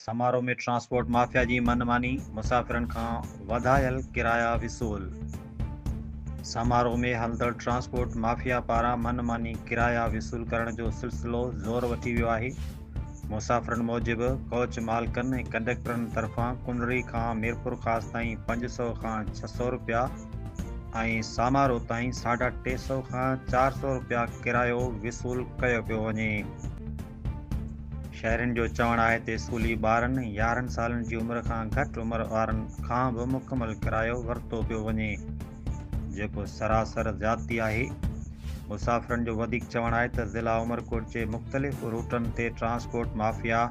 Samaro ۾ transport mafia جي من ماني، مسافرن کان وڌايل ڪرايا وصول. سامارو ۾ هلندڙ ٽرانسپورٽ مافيا پاران من ماني ڪرايا وصول ڪرڻ جو سلسلو زور وٺي ويو آهي. مسافرن موجب ڪوچ مالڪن ۽ ڪنڊيڪٽرن طرفان ڪنري کان ميرپورخاص تائين 500 کان 600 رپيا ۽ سامارو تائين 350 کان 400 رپيا ڪرايو وصول ڪيو پيو وڃي. شهرين جو چوڻ آهي ته اسڪولي ٻارن ۽ 11 سالن جي عمر کان گهٽ عمر وارن کان به مڪمل ڪرايو ورتو پيو وڃي، جيڪو سراسر زيادتي آهي. مسافرن جو وڌيڪ چوڻ آهي ته ضلع عمرڪوٽ جي مختلف روٽن تي ٽرانسپورٽ مافيا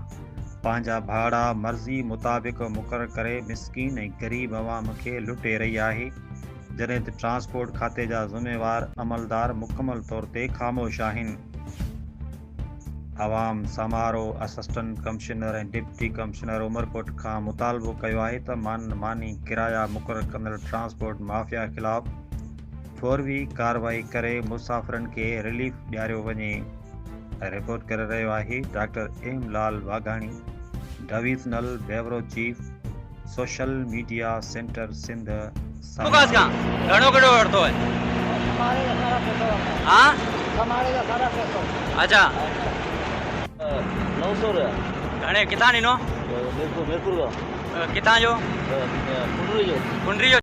پنهنجا ڀاڙا مرضي مطابق مقرر ڪري مسڪين ۽ غريب عوام کي لٽي رهي آهي، جڏهن ته ٽرانسپورٽ کاتي جا ذميوار عملدار مڪمل طور تي خاموش آهن. عوام Samaro assistant commissioner ۽ deputy commissioner Umerkot کان مطالبو ڪيو آهي ته من ماني ڪرايا مقرر ڪندڙ ٽرانسپورٽ مافيا خلاف فوري ڪارروائي ڪري مسافرن کي رليف ڏياريو وڃي. رپورٽ ڪري رهيو آهي doctor M Lal Waghani, divisional bureau chief, social media centre Sindh, Samaro. گهڻو ڪهڙو ورتو آهي؟ ها اڇا 900 رپيا. گهڻي ڪٿان ڏنو؟ ميرپور ميرپور کان. ڪٿان جو؟ ڪنڊري جو. ڪنڊري جو.